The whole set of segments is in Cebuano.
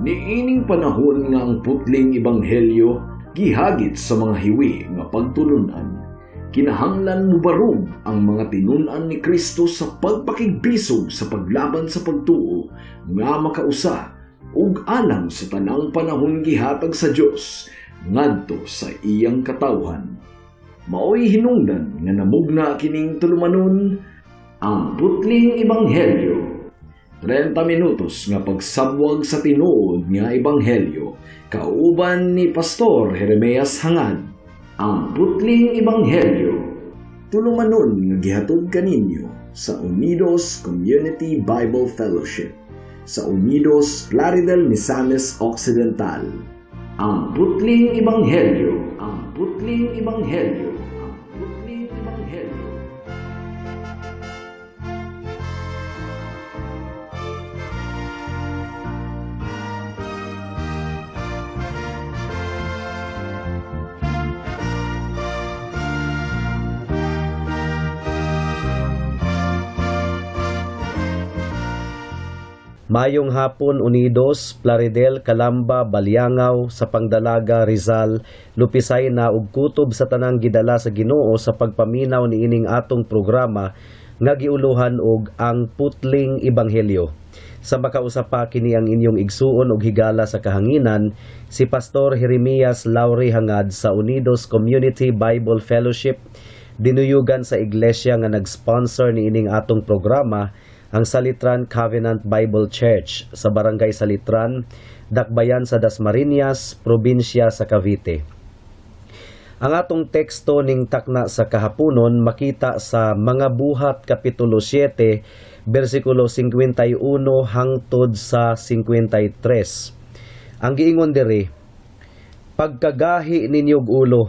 Niining panahon nga ang putling ebanghelyo gihagit sa mga hiwi nga pagtulunan, kinahanglan mubarog ang mga tinun-an ni Kristo sa pagpakigbisog sa paglaban sa pagtuo nga makausa ug alang sa tanang panahon gihatag sa Dios ngadto sa iyang katawhan. Maoy hinungdan nga namugna kining tulumanon, Ang Putling Ebanghelyo. 30 minutos nga pagsabwag sa tinuod nga ebanghelyo kauban ni Pastor Jeremias Hangad. Ang Putling Ebanghelyo. Tulumanon nga gihatod kaninyo sa Unidos Community Bible Fellowship sa Unidos, Plaridel, Misamis Occidental. Ang Putling Ebanghelyo. Ang Putling Ebanghelyo. Ang Putling Ebanghelyo. Mayong hapon, Unidos, Plaridel, Calamba, Baliangaw, sa Pangdalaga, Rizal, Lupisayna ug kutob sa tanang gidala sa Ginoo sa pagpaminaw niining atong programa nga giuluhan og Ang Putling Ebanghelyo. Sa makausa pa, kini ang inyong igsuon ug higala sa kahanginan, si Pastor Jeremias Lauri Hangad sa Unidos Community Bible Fellowship, dinuyugan sa iglesia nga nag-sponsor niining atong programa, ang Salitran Covenant Bible Church sa Barangay Salitran, Dakbayan sa Dasmariñas, probinsya sa Cavite. Ang atong teksto ning takna sa kahaponon makita sa Mga Buhat Kapitulo 7, bersikulo 51 hangtod sa 53. Ang giingon diri, "Pagkagahi ninyog ulo,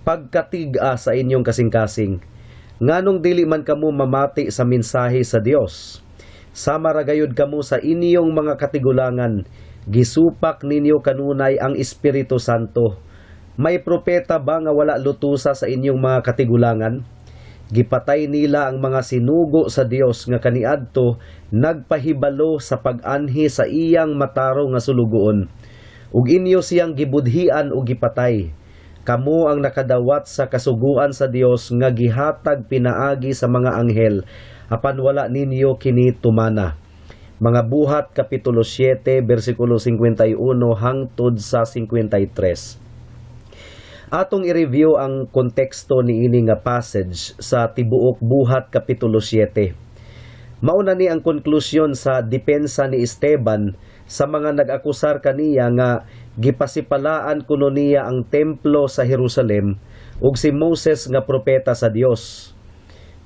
pagkatig-a sa inyong kasing-kasing. Nganong dili man kamo mamati sa mensahe sa Dios? Sama ra gayud kamo sa inyong mga katigulangan, gisupak ninyo kanunay ang Espiritu Santo. May propeta ba nga wala lutusa sa inyong mga katigulangan? Gipatay nila ang mga sinugo sa Dios nga kaniadto nagpahibalo sa pag-anhi sa iyang matarong nga sulugoon. Ug inyo siyang gibudhian ug gipatay. Kamo ang nakadawat sa kasuguan sa Dios nga gihatag pinaagi sa mga anghel, apan wala ninyo kini tumana." Mga Buhat Kapitulo 7, bersikulo 51 hangtod sa 53. Atong i-review ang konteksto niini nga passage sa tibuok Buhat Kapitulo 7. Mauna ni ang konklusyon sa depensa ni Esteban sa mga nag-akusar kaniya nga gipasipalaan kuno niya ang templo sa Jerusalem ug si Moses nga propeta sa Dios.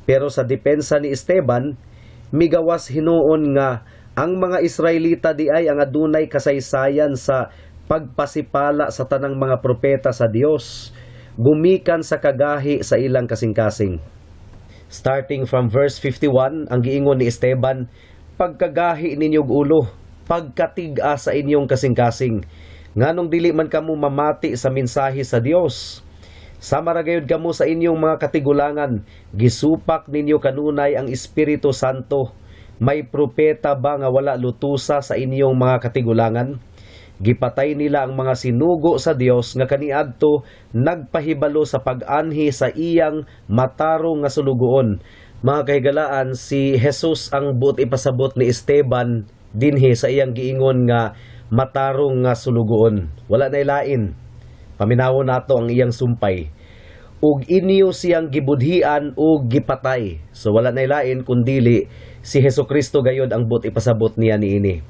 Pero sa depensa ni Esteban, migawas hinuon nga ang mga Israelita di ay ang adunay kasaysayan sa pagpasipala sa tanang mga propeta sa Dios gumikan sa kagahi sa ilang kasing-kasing. Starting from verse 51, ang giingon ni Esteban, "Pagkagahi ninyog ulo, pagkatig-a sa inyong kasing-kasing. Nganong dili man kamo mamati sa mensahe sa Dios? Sama ra gayud kamo sa inyong mga katigulangan, gisupak ninyo kanunay ang Espiritu Santo. May propeta ba nga wala lutusa sa inyong mga katigulangan? Gipatay nila ang mga sinugo sa Dios nga kaniadto nagpahibalo sa pag-anhi sa iyang matarong nga sulugoon." Mga kahigalaan, si Jesus ang buot ipasabot ni Esteban dinhi sa iyang giingon nga matarong nga sulugoon. Wala na lain. Paminawon nato ang iyang sumpay. "Ug inyo siyang gibudhian ug gipatay." So wala na lain kundili si Hesus Kristo gayod ang buot ipasabot niya niini.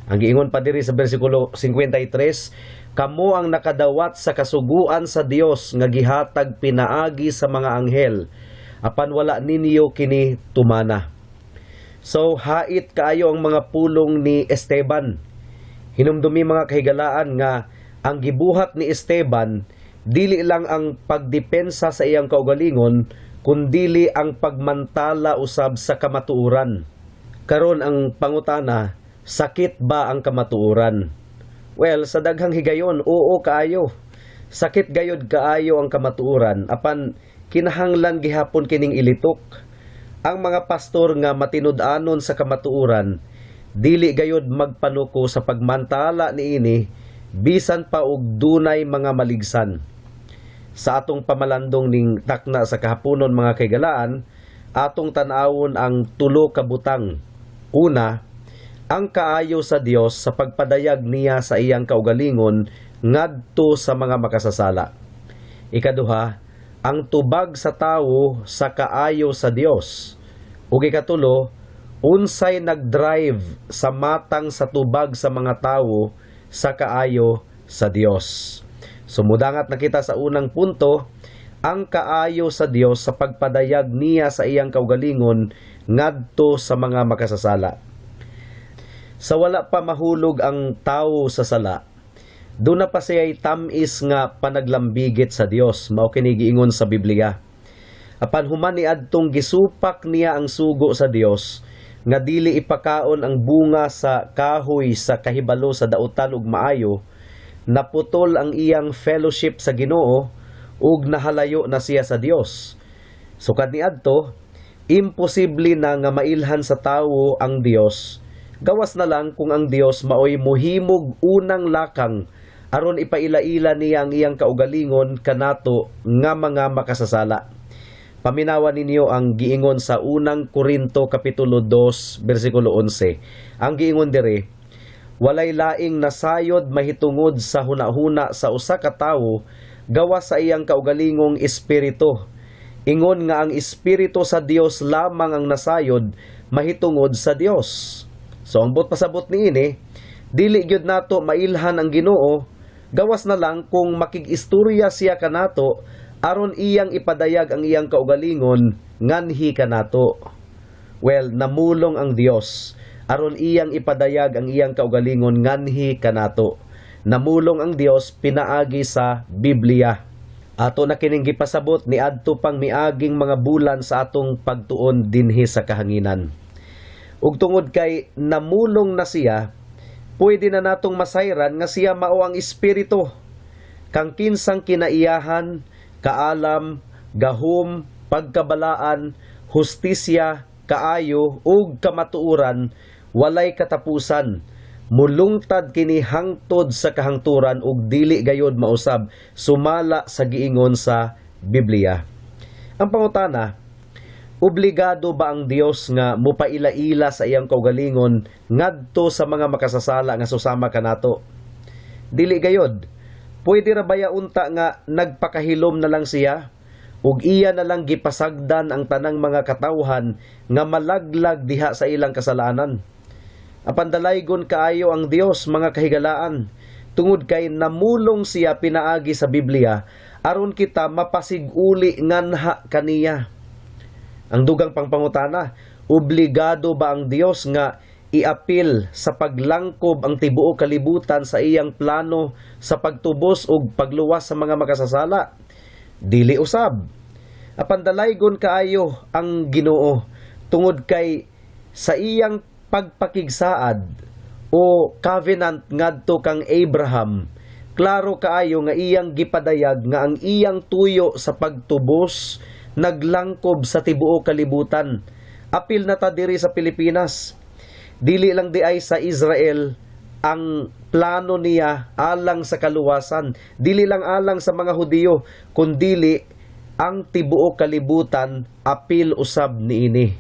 Ang giingon pa diri sa bersikulo 53, "Kamo ang nakadawat sa kasuguan sa Dios nga gihatag pinaagi sa mga anghel, apan wala ninyo kini tumana." So hait kaayo ang mga pulong ni Esteban. Hinumdumi, mga kahigalaan, nga ang gibuhat ni Esteban dili lang ang pagdepensa sa iyang kaugalingon kundili ang pagmantala usab sa kamatuoran. Karon ang pangutana, sakit ba ang kamatuoran? Well, sa daghang higayon, oo kaayo. Sakit gayod kaayo ang kamatuoran, apan kinahanglan gihapon kining ilitok. Ang mga pastor nga matinud-anon sa kamatuoran, Dili gayod magpanuko sa pagmantala niini bisan pa og dunay mga maligsan. Sa atong pamalandong ning takna sa kahaponon, mga kahigalaan, atong tan-awon ang tulo ka butang. Una, ang kaayo sa Dios sa pagpadayag niya sa iyang kaugalingon ngadto sa mga makasasala. Ikaduha, ang tubag sa tawo sa kaayo sa Dios. Ug ikatulo, unsay nagdrive sa matang sa tubag sa mga tawo sa kaayo sa Dios. So mudangat na kita sa unang punto, ang kaayo sa Dios sa pagpadayag niya sa iyang kaugalingon ngadto sa mga makasasala. Sa wala pa mahulog ang tawo sa sala, duna pa siya'y tamis nga panaglambigit sa Dios, mao kini giingon sa Biblia. Apan human niadtong gisupak niya ang sugo sa Dios nga dili ipakaon ang bunga sa kahoy sa kahibalo sa dautan ug maayo, naputol ang iyang fellowship sa Ginoo ug nahalayo na siya sa Dios. Sukad niadto, imposible na nga mailhan sa tawo ang Dios. Gawas na lang kung ang Dios maoy muhimog unang lakang aron ipaila-ila niya ang iyang kaugalingon kanato nga mga makasasala. Paminawa ninyo ang giingon sa Unang Korinto kapitulo 2 bersikulo 11. Ang giingon diri, "Walay laing nasayod mahitungod sa hunahuna sa usa ka tawo gawas sa iyang kaugalingong espiritu. Ingon nga ang espiritu sa Dios lamang ang nasayod mahitungod sa Dios." So ang buot pasabot niini, dili gyud nato mailhan ang Ginoo gawas na lang kung makig-istorya siya kanato aron iyang ipadayag ang iyang kaugalingon nganhi kanato. Well, namulong ang Dios aron iyang ipadayag ang iyang kaugalingon nganhi kanato. Namulong ang Dios pinaagi sa Biblia. Ato na kining gipasabot niadto pang miaging mga bulan sa atong pagtuon dinhi sa kahanginan. Ug tungod kay namulong na siya, pwede na natong masayran nga siya mao ang espiritu. Kang kinsang kinaiyahan, kaalam, gahom, pagkabalaan, hustisya, kaayo ug kamatuoran walay katapusan. Mulungtad kini hangtod sa kahangturan ug dili gayod mausab sumala sa giingon sa Biblia. Ang pangutana, obligado ba ang Dios nga mupaila-ila sa iyang kaugalingon ngadto sa mga makasasala nga susama kanato? Dili gayod. Pwede ra baya unta nga nagpakahilom na lang siya ug iya na lang gipasagdan ang tanang mga katawhan nga malaglag diha sa ilang kasalanan? Apan dalaygon kaayo ang Dios, mga kahigalaan, tungod kay namulong siya pinaagi sa Biblia aron kita mapasiguli nganha kaniya. Ang dugang pangpangutana, obligado ba ang Dios nga iapil sa paglangkob ang tibuok kalibutan sa iyang plano sa pagtubos ug pagluwas sa mga makasasala? Dili usab. Apan dalaygon kaayo ang Ginoo tungod kay sa iyang pagpakigsaad o covenant ngadto kang Abraham, klaro kaayo nga iyang gipadayag nga ang iyang tuyo sa pagtubos naglangkob sa tibuok kalibutan. Apil na ta diri sa Pilipinas. Dili lang diay sa Israel ang plano niya alang sa kaluwasan. Dili lang alang sa mga Hudiyo, kundili ang tibuok kalibutan apil usab niini.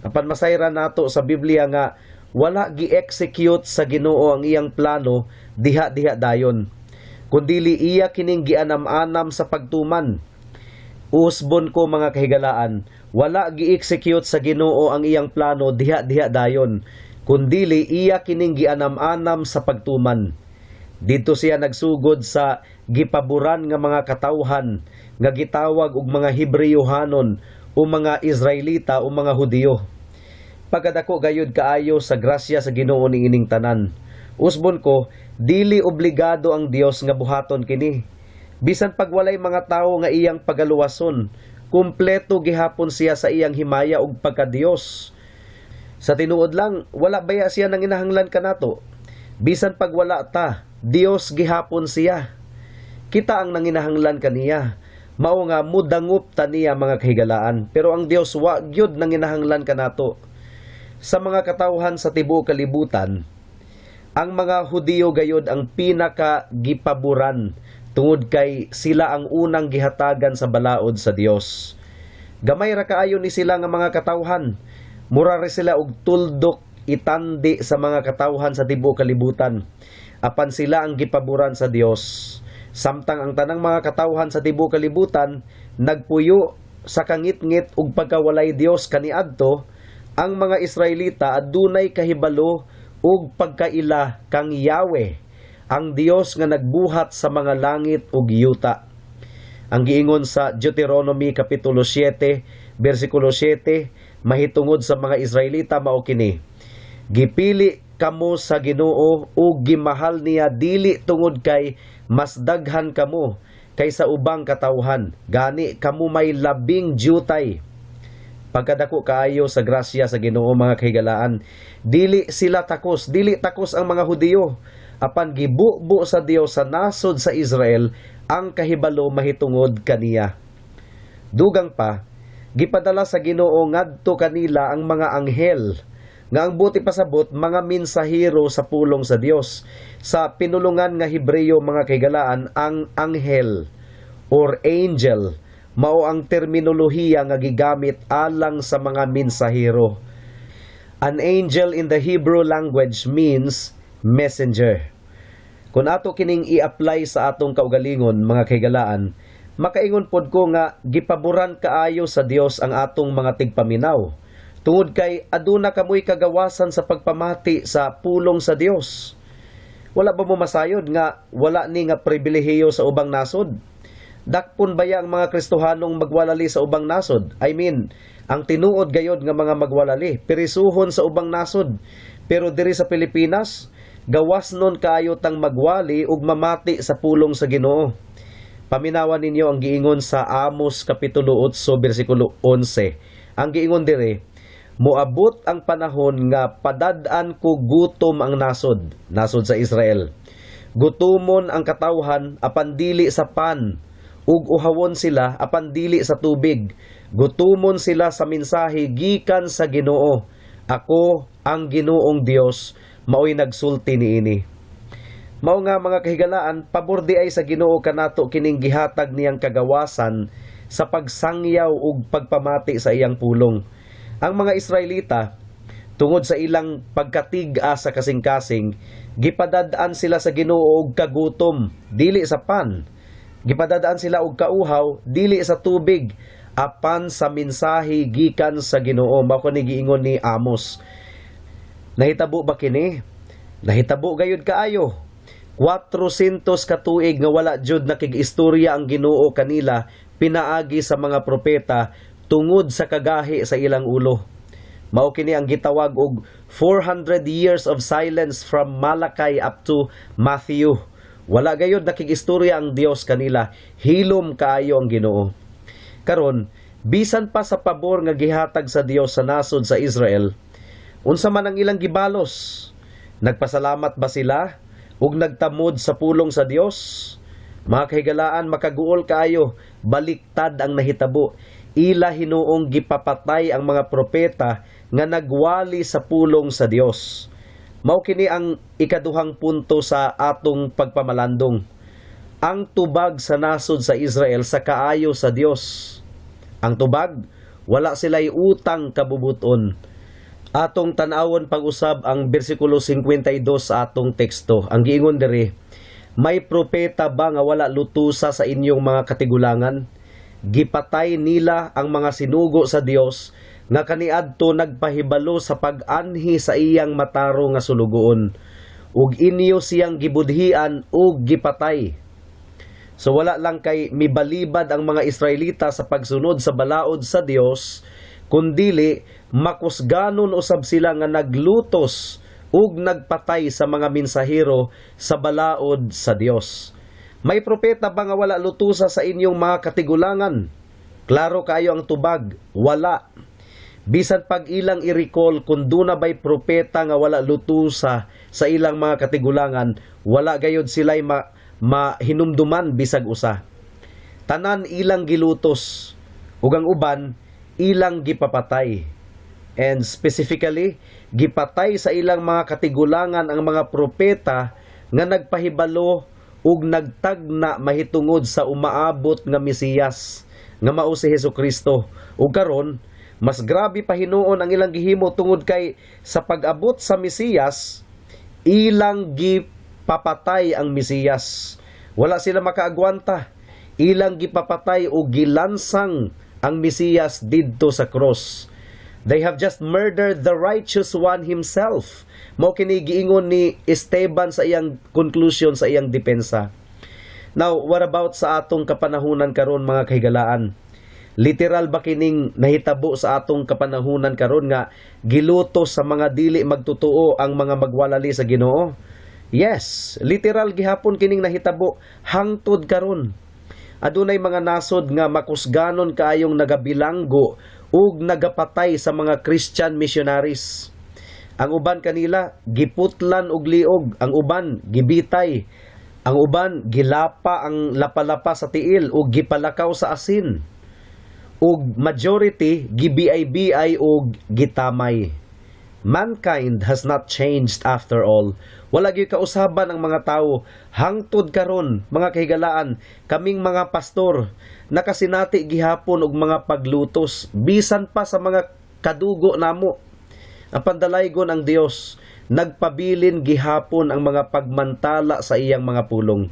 Apan masayran nato sa Biblia nga wala gi-execute sa Ginoo ang iyang plano diha-diha dayon, kundili iya kining gianam-anam sa pagtuman. Usbon ko, mga kahigalaan, wala gi-execute sa Ginoo ang iyang plano diha-diha dayon, kundili iya kining gianam-anam sa pagtuman. Didto siya nagsugod sa gipaboran nga mga katawhan nga gitawag og mga Hebreohanon o mga Israelita o mga Hudiyo. Pagkadako gayud kaayo sa grasya sa Ginoo niining tanan. Usbon ko, dili obligado ang Dios nga buhaton kini. Bisan pag walay mga tawo nga iyang pagaluwason, kumpleto gihapon siya sa iyang himaya ug pagka-Dios. Sa tinuod lang, wala baya siya nanginahanglan kanato? Bisan pag wala ta, Dios gihapon siya. Kita ang nanginahanglan kaniya. Mao nga mudangop ta niya, mga kahigalaan. Pero ang Dios wa gyud nanginahanglan kanato. Sa mga katawhan sa tibuok kalibutan, ang mga Hudiyo gayod ang pinaka gipaboran tungod kay sila ang unang gihatagan sa balaod sa Dios. Gamay ra kaayo ni sila nga mga katawhan. Mura ra sila og tuldok itandi sa mga katawhan sa tibuok kalibutan. Apan sila ang gipaboran sa Dios. Samtang ang tanang mga katawhan sa tibuok kalibutan nagpuyo sa kangitngit ug pagkawalay Dios kaniadto, ang mga Israelita adunay kahibalo ug pagkaila kang Yahweh, ang Dios nga nagbuhat sa mga langit ug yuta. Ang giingon sa Deuteronomy kapitulo 7 bersikulo 7 mahitungod sa mga Israelita mao kini: "Gipili kamo sa Ginoo ug gimahal niya dili tungod kay mas daghan kamo kaysa ubang katawhan, gani kamo may labing diutay." Pagkadako kaayo sa grasya sa Ginoo, mga kahigalaan. Dili sila takos, dili takos ang mga Hudiyo. Apan gibubo sa Dios sa nasod sa Israel ang kahibalo mahitungod kaniya. Dugang pa, gipadala sa Ginoo ngadto kanila ang mga anghel nga ang buot ipasabot, mga mensahero sa pulong sa Dios. Sa pinulungan nga Hebreyo, mga kahigalaan, ang anghel or angel mao ang terminolohiya nga gigamit alang sa mga mensahero. An angel in the Hebrew language means messenger. Kung ato kining i-apply sa atong kaugalingon, mga kahigalaan, makaingon pod ko nga gipaboran kaayo sa Dios ang atong mga tigpaminaw. Tungod kay aduna kamoy kagawasan sa pagpamati sa pulong sa Dios. Wala ba mo masayod nga wala ni nga pribilehiyo sa ubang nasod? Dakpon baya ang mga Kristohanong magwalali sa ubang nasod? I mean, ang tinuod gayod nga mga magwalali, pirisuhon sa ubang nasod. Pero diri sa Pilipinas, gawas nun kaayo tang magwali ug mamati sa pulong sa Ginoo. Paminawan ninyo ang giingon sa Amos kapitulo 8 bersikulo 11. Ang giingon dire, "Moabot ang panahon nga padad-an ko gutom ang nasod," nasod sa Israel. "Gutumon ang katawhan apan dili sa pan, ug uhawon sila apan dili sa tubig. Gutumon sila sa mensahe gikan sa Ginoo. Ako ang Ginoong Dios, maoy nagsulti niini." Mao nga, mga kahigalaan, pabor diay sa Ginoo kanato kining gihatag niyang kagawasan sa pagsangyaw ug pagpamati sa iyang pulong. Ang mga Israelita, tungod sa ilang pagkatig-a sa kasing-kasing, gipadad-an sila sa Ginoo og kagutom, dili sa pan. Gipadad-an sila og kauhaw, dili sa tubig, apan sa mensahe gikan sa Ginoo. Mao ni giingon ni Amos. Nahitabo ba kini? Nahitabo gayud kaayo. 400 ka tuig nga wala jud nakig-istorya ang Ginoo kanila pinaagi sa mga propeta tungod sa kagahi sa ilang ulo. Mao kini ang gitawag og 400 years of silence from Malachi up to Matthew. Wala gayud nakig-istorya ang Dios kanila. Hilom kaayo ang Ginoo. Karon, bisan pa sa pabor nga gihatag sa Dios sa nasod sa Israel, unsa man ang ilang gibalos? Nagpasalamat ba sila ug nagtamod sa pulong sa Dios? Mga kahigalaan, makaguol kaayo, baliktad ang nahitabo. Ila hinuong gipapatay ang mga propeta nga nagwali sa pulong sa Dios. Mao kini ang ikaduhang punto sa atong pagpamalandong. Ang tubag sa nasod sa Israel sa kaayo sa Dios. Ang tubag, wala sila'y utang kabubuton. Atong tan-awon pag-usab ang bersikulo 52 sa atong teksto. Ang giingon diri, "May propeta ba nga wala lutusa sa inyong mga katigulangan? Gipatay nila ang mga sinugo sa Dios nga kaniadto nagpahibalo sa pag-anhi sa iyang matarong nga sulugoon. Ug inyo siyang gibudhian ug gipatay." So wala lang kay mibalibad ang mga Israelita sa pagsunod sa balaod sa Dios, kundili makusganon usab sila nga naglutos ug nagpatay sa mga mensahero sa balaod sa Dios. "May propeta ba nga wala lutusa sa inyong mga katigulangan?" Klaro kaayo ang tubag, wala. Bisan pag ilang i-recall kung duna ba'y propeta nga wala lutusa sa ilang mga katigulangan, wala gayod sila'y mahinumduman bisag usa. Tanan ilang gilutos, ug ang uban ilang gipapatay. And specifically, gipatay sa ilang mga katigulangan ang mga propeta nga nagpahibalo ug nagtagna mahitungod sa umaabot nga Mesiyas nga mao si Hesukristo. Ug karon, mas grabe pa hinuon ang ilang gihimo tungod kay sa pag-abot sa Mesiyas, ilang gipapatay ang Mesiyas. Wala sila makaagwanta. Ilang gipapatay o gilansang ang Mesiyas didto sa cross. They have just murdered the righteous one himself. Mao kini giingon ni Esteban sa iyang conclusion, sa iyang depensa. Now, what about sa atong kapanahunan karon, mga kahigalaan? Literal ba kining nahitabo sa atong kapanahunan karon nga gilutos sa mga dili magtotoo ang mga magwalali sa Ginoo? Yes, literal gihapon kining nahitabo hangtod karon. Adunay mga nasod nga makusganon kaayong nagabilanggo ug nagapatay sa mga Christian missionaries. Ang uban kanila giputlan og liog, ang uban gibitay, ang uban gilapa ang lapalapa sa tiil ug gipalakaw sa asin. Ug majority gi-BI-BI ug gitamay. Mankind has not changed after all. Wala gyud kausaban ang mga tawo hangtod karon, mga kahigalaan. Kaming mga pastor nakasinati gihapon og mga paglutos bisan pa sa mga kadugo namo. Ang pandalaygon ang Dios, nagpabilin gihapon ang mga pagmantala sa iyang mga pulong.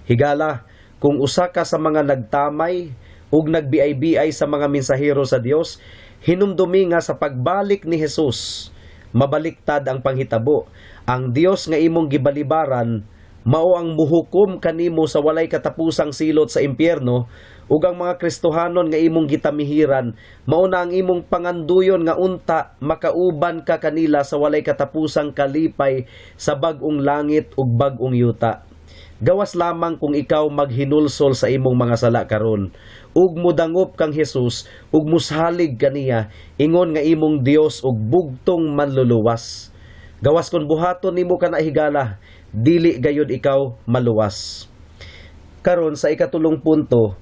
Higala, kung usa ka sa mga nagtamay ug nagbi-ay sa mga mensahero sa Dios, hinumdumi nga sa pagbalik ni Jesus, mabaliktad ang panghitabo. Ang Dios nga imong gibalibaran mao ang muhukom kanimo sa walay katapusang silot sa impyerno, ug ang mga Kristohanon nga imong gitamihiran mao na ang imong panganduyon nga unta makauban ka kanila sa walay katapusang kalipay sa bag-ong langit ug bag-ong yuta. Gawas lamang kung ikaw maghinulsol sa imong mga sala karon ug mudangop kang Hesus ug mushalig kaniya ingon nga imong Dios ug bugtong manluluwas. Gawas kon buhaton nimo kana, higala, dili gayud ikaw maluwas. Karon, sa ikatulong punto,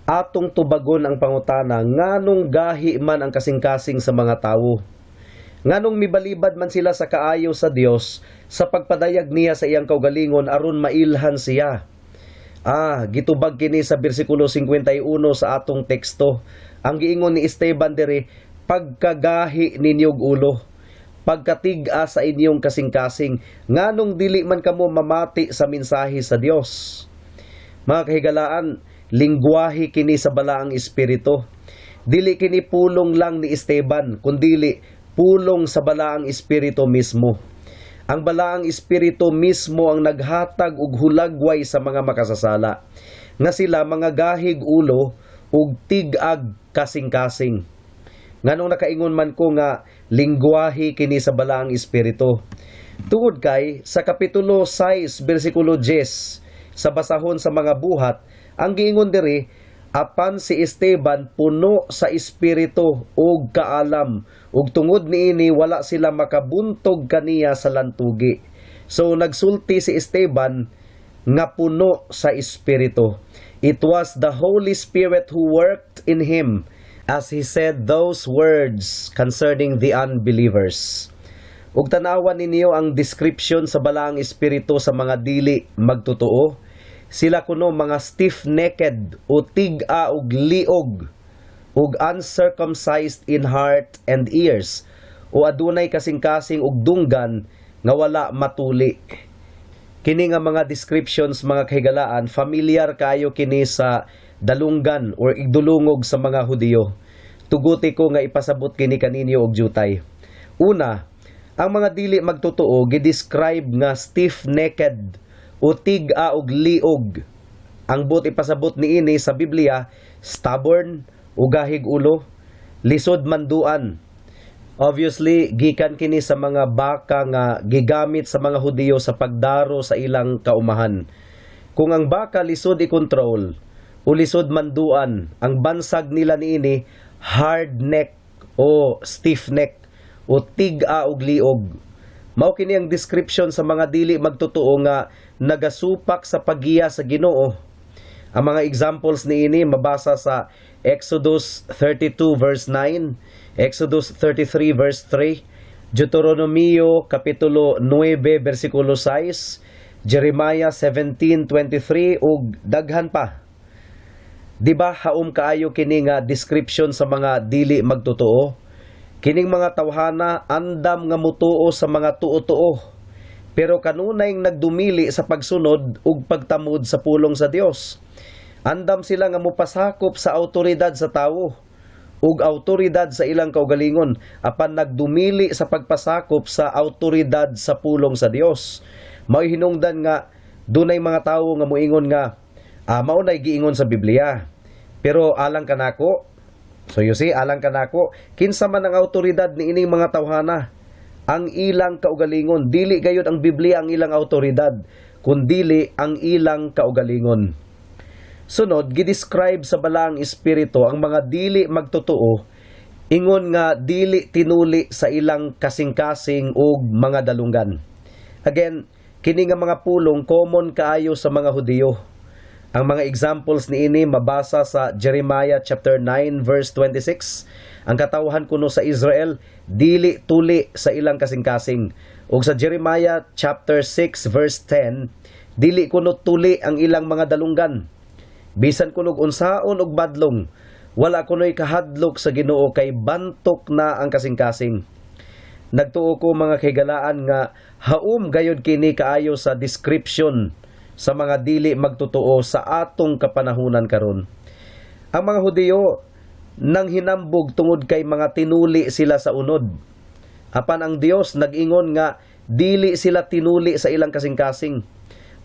atong tubagon ang pangutana nganong gahi man ang kasing-kasing sa mga tawo. Nganong mibalibad man sila sa kaayo sa Dios sa pagpadayag niya sa iyang kaugalingon aron mailhan siya? Gitubag kini sa bersikulo 51 sa atong teksto. Ang giingon ni Esteban diri, "Pagkagahi ninyog ulo, pagkatig-a sa inyong kasing-kasing, nganong dili man kamo mamati sa mensahe sa Dios?" Mga kahigalaan, lingwahe kini sa Balaang Espiritu. Dili kini pulong lang ni Esteban, kundili pulong sa Balaang Espiritu mismo. Ang Balaang Espiritu mismo ang naghatag og hulagway sa mga makasasala nga sila mga gahig ulo ug tig-ag kasing-kasing. Nganong nakaingon man ko nga lingwahe kini sa Balaang Espiritu? Tungod kay sa Kapitulo 6 bersikulo 10 sa basahon sa mga Buhat, ang giingon diri, "Apan si Esteban puno sa espiritu ug kaalam, ug tungod niini wala sila makabuntog kaniya sa lantugi." So nagsulti si Esteban nga puno sa espiritu. It was the Holy Spirit who worked in him as he said those words concerning the unbelievers. Ug tanawan ninyo ang description sa Balaang Espiritu sa mga dili magtotoo. Sila kuno mga stiff-necked o tig-a og liog ug uncircumcised in heart and ears o adunay kasing-kasing ug dunggan nga wala matuli. Kini nga mga descriptions, mga kahigalaan, familiar kayo kini sa dalunggan or igdulungog sa mga Hudiyo. Tuguti ko nga ipasabot kini kaninyo og jutay. Una, ang mga dili magtotoo gi-describe nga stiff-necked o tig-a og liog. Ang buot ipasabot niini sa Biblia, stubborn o gahig ulo, lisod manduan. Obviously, gikan kini sa mga baka nga gigamit sa mga Hudiyo sa pagdaro sa ilang kaumahan. Kung ang baka lisod i-control o lisod manduan, ang bansag nila niini hard neck o stiff neck o tig-a og liog. Mao kini ang description sa mga dili magtotoo nga nagasupak sa paggiya sa Ginoo. Ang mga examples niini mabasa sa Exodus 32 verse 9, Exodus 33 verse 3, Deuteronomio kapitulo 9 bersikulo 6, Jeremiah 17:23 ug daghan pa. Di ba haom kaayo kini nga description sa mga dili magtotoo? Kining mga tawhana andam nga mutuo sa mga tuo-tuo. Pero kanunay nagdumili sa pagsunod ug pagtamod sa pulong sa Dios. Andam sila nga mopasakop sa autoridad sa tawo ug autoridad sa ilang kaugalingon apan nagdumili sa pagpasakop sa autoridad sa pulong sa Dios. Mao'y hinungdan nga dunay mga tawo nga moingon nga mao nay giingon sa Biblia. Pero alang kanako. So you see, alang kanako, kinsa man ang autoridad ni ining mga tawhana? Ang ilang kaugalingon. Dili gayud ang Biblia ang ilang autoridad, kundili ang ilang kaugalingon. Sunod, gidescribe sa Balaang Espiritu ang mga dili magtotoo ingon nga dili tinuli sa ilang kasing-kasing ug mga dalunggan. Again, kini nga mga pulong common kaayo sa mga Hudiyo. Ang mga examples niini mabasa sa Jeremiah chapter 9 verse 26. Ang katawhan kuno sa Israel dili tuli sa ilang kasing-kasing. Ug sa Jeremiah chapter 6 verse 10, dili kuno tuli ang ilang mga dalunggan. Bisan kunog unsaon og badlong, wala kuno'y kahadlok sa Ginoo kay bantok na ang kasing-kasing. Nagtuo ko, mga kahigalaan, nga haom gayod kini kaayo sa description sa mga dili magtotoo sa atong kapanahunan karon. Ang mga Hudiyo nang hinambog tungod kay mga tinuli sila sa unod. Apan ang Dios nag-ingon nga dili sila tinuli sa ilang kasing-kasing.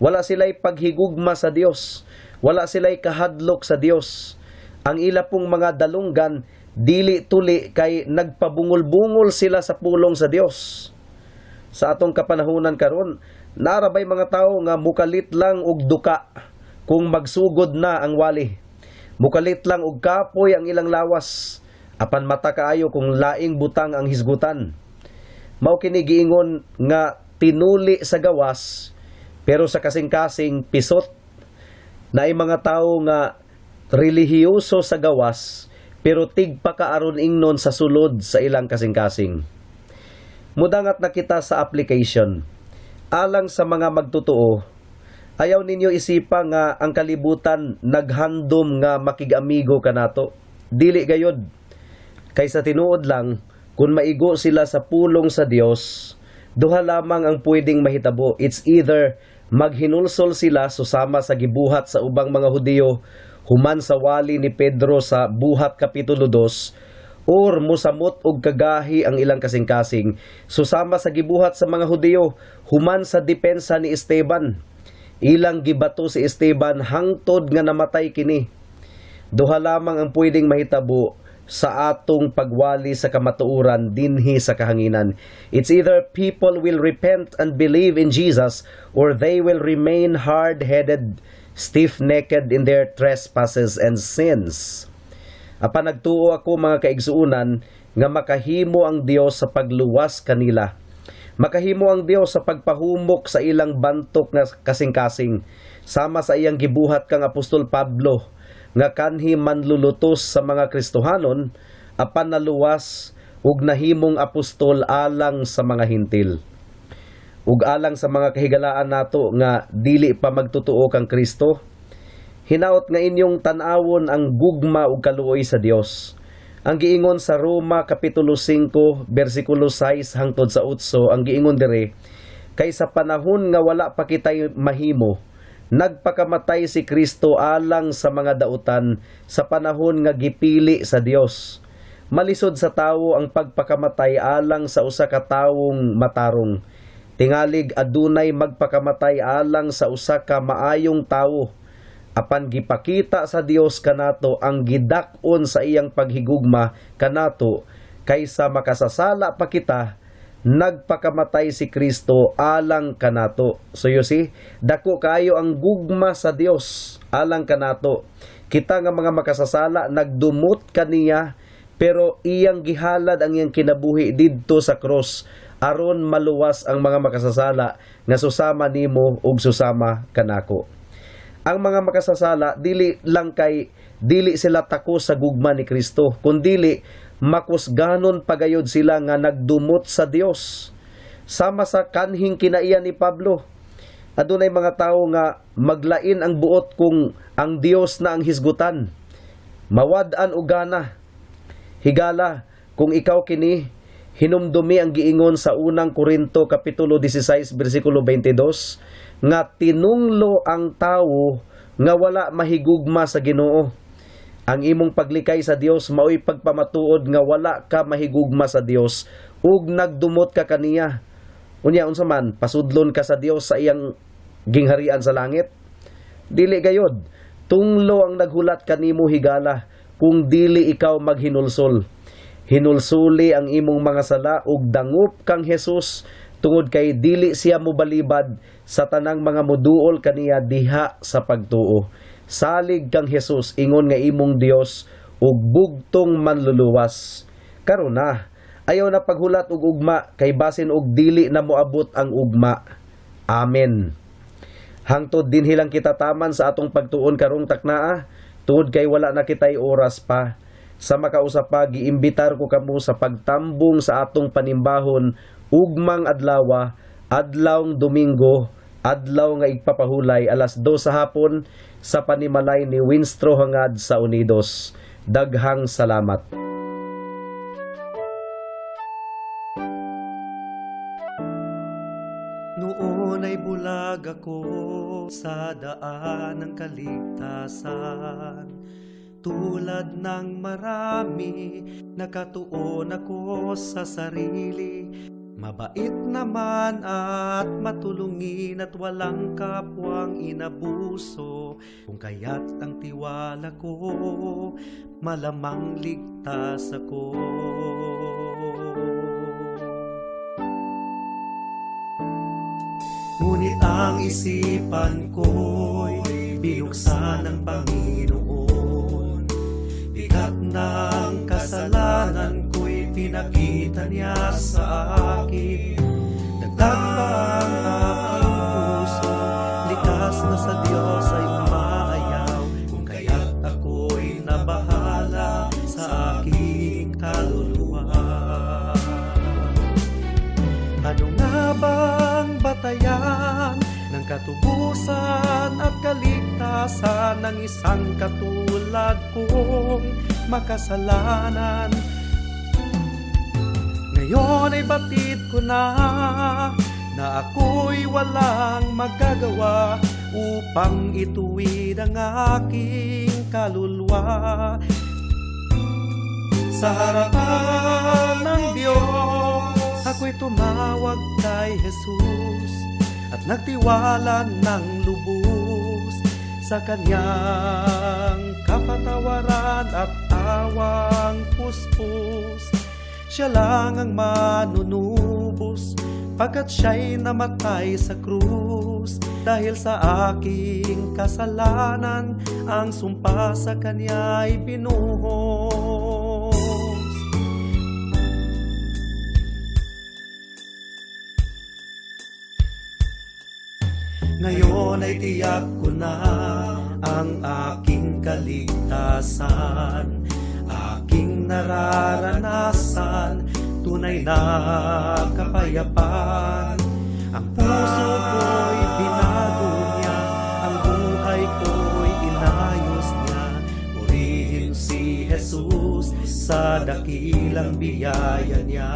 Wala sila'y paghigugma sa Dios. Wala sila'y kahadlok sa Dios. Ang ila pong mga dalunggan dili tuli kay nagpabungol-bungol sila sa pulong sa Dios. Sa atong kapanahunan karon, naa ra bay mga tawo nga mukalit lang og duka kung magsugod na ang wali. Mukalit lang og kapoy ang ilang lawas apan mata kaayo kung laing butang ang hisgutan. Mao kini giingon nga tinuli sa gawas pero sa kasing-kasing pisot. Naay mga tawo nga relihiyoso sa gawas pero tigpakaaron ingnon sa sulod sa ilang kasing-kasing. Mudangat na kita sa application. Alang sa mga magtotoo, ayaw ninyo isipa nga ang kalibutan naghandom nga makig-amigo kanato. Dili gayod. Kay sa tinuod lang, kung maigo sila sa pulong sa Dios, duha lamang ang pwedeng mahitabo. It's either maghinulsol sila susama sa gibuhat sa ubang mga Hudiyo human sa wali ni Pedro sa Buhat Kapitulo 2 or musamot og kagahi ang ilang kasing-kasing susama sa gibuhat sa mga Hudiyo human sa depensa ni Esteban. Ilang gibato si Esteban hangtod nga namatay kini. Duha lamang ang pwedeng mahitabo sa atong pagwali sa kamatuoran dinhi sa kahanginan. It's either people will repent and believe in Jesus or they will remain hard-headed, stiff-necked in their trespasses and sins. Apan nagtuo ako, mga kaigsuunan, nga makahimo ang Dios sa pagluwas kanila. Makahimo ang Dios sa pagpahumok sa ilang bantok nga kasing-kasing sama sa iyang gibuhat kang Apostol Pablo nga kanhi manlulutos sa mga Kristohanon apan naluwas ug nahimong apostol alang sa mga Hintil. Ug alang sa mga kahigalaan nato nga dili pa magtotoo kang Kristo, hinaot nga inyong tan-awon ang gugma ug kaluoy sa Dios. Ang giingon sa Roma kapitulo 5 bersikulo 6 hangtod sa 8, ang giingon dire, kay sa panahon nga wala pa kitay mahimo, nagpakamatay si Kristo alang sa mga dautan sa panahon nga gipili sa Dios. Malisod sa tawo ang pagpakamatay alang sa usa ka tawong matarong. Tingalig adunay magpakamatay alang sa usa ka maayong tawo. Apan gipakita sa Dios kanato ang gidak-on sa iyang paghigugma kanato kaysa makasasala pa kita, nagpakamatay si Kristo alang kanato. So you see, dako kaayo ang gugma sa Dios alang kanato. Kita nga mga makasasala nagdumot kaniya pero iyang gihalad ang iyang kinabuhi didto sa cross aron maluwas ang mga makasasala nga susama nimo ug susama kanako. Ang mga makasasala dili lang kay Dili sila takos sa gugma ni Kristo, kundili makusganon pagayod sila nga nagdumot sa Dios. Sama sa kanhing kinaiya ni Pablo, adunay mga tawo nga maglain ang buot kung ang Dios na ang hisgutan. Mawad-an og gana. Higala, kung ikaw kini, hinumdumi ang giingon sa Unang Korinto kapitulo 16 bersikulo 22 nga tinunglo ang tawo nga wala mahigugma sa Ginoo. Ang imong paglikay sa Dios maoy pagpamatuod nga wala ka mahigugma sa Dios ug nagdumot ka kaniya. Unya, unsa man, pasudlon ka sa Dios sa iyang gingharian sa langit? Dili gayod. Tunglo ang naghulat kanimo, higala, kung dili ikaw maghinulsol. Hinulsuli ang imong mga sala ug dangup kang Jesus tungod kay dili siya mobalibad sa tanang mga muduol kaniya diha sa pagtuo. Salig kang Jesus ingon nga imong Dios ug bugtong manluluwas. Karon na, ayaw na paghulat og ugma kay basin og dili na moabot ang ugma. Amen. Hangtod dinhi lang kita taman sa atong pagtuon karong taknaa, tungod kay wala na kitay oras pa. Sa makausa pa, giimbitar ko kamo sa pagtambong sa atong panimbahon ugmang adlawa, adlawng Domingo, adlaw nga igpapahulay, alas 2 sa hapon sa panimalay ni Winstro Hangad sa Unidos. Daghang salamat. Noon ay bulag ako sa daan ng kaligtasan. Tulad ng marami, nakatuon ako sa sarili. Mabait naman at matulungin at walang kapwang inabuso. Kung kaya't ang tiwala ko, malamang ligtas ako. Ngunit ang isipan ko'y binuksan ng Panginoon. Bigat ng kasalanan ko'y pinakita niya sa akin. Dagdag pa ang aking puso, likas na sa Diyos ay umaayaw. Kung kaya't ako'y nabahala sa aking kaluluwa. Ano nga bang batayan ng katubusan at kaligtasan ng isang katulad kong makasalanan? Ngayon ay batid ko na na ako'y walang magagawa upang ituwid ang aking kaluluwa. Sa harapan ng Diyos, ako'y tumawag kay Jesus at nagtiwala ng lubos sa kanyang kapatawaran at awang puspos. Siya lang ang manunubos pagkat siya'y namatay sa krus. Dahil sa aking kasalanan, ang sumpa sa kanya'y binuhos. Ngayon ay tiyak ko na ang aking kaligtasan, aking nararanasan, tunay na kapayapaan. Ang puso ko'y binago niya, ang buhay ko'y inayos niya. Purihin si Jesus sa dakilang biyaya niya.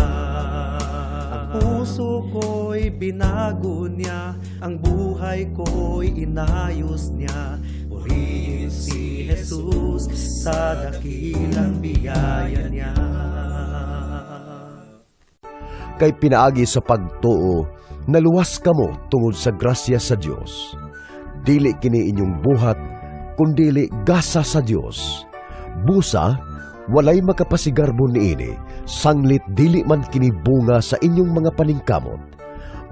Ang puso ko'y binago niya, ang buhay ko'y inayos niya. Purihin si Jesus sa dakilang biyaya niya. Kay pinaagi sa pagtuo, naluwas kamo tungod sa grasya sa Dios. Dili kini inyong buhat, kundili gasa sa Dios. Busa, walay makapasigarbo niini, sanglit dili man kini bunga sa inyong mga paningkamot.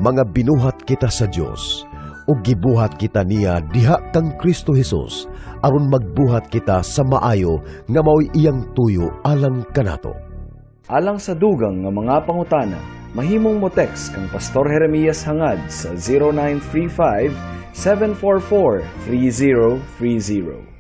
Mga binuhat kita sa Dios, ug gibuhat kita niya diha kang Kristo Hesus, aron magbuhat kita sa maayo nga mao'y iyang tuyo alang kanato. Alang sa dugang nga mga pangutana, mahimong mo text kang Pastor Jeremias Hangad sa 0935 744 3030.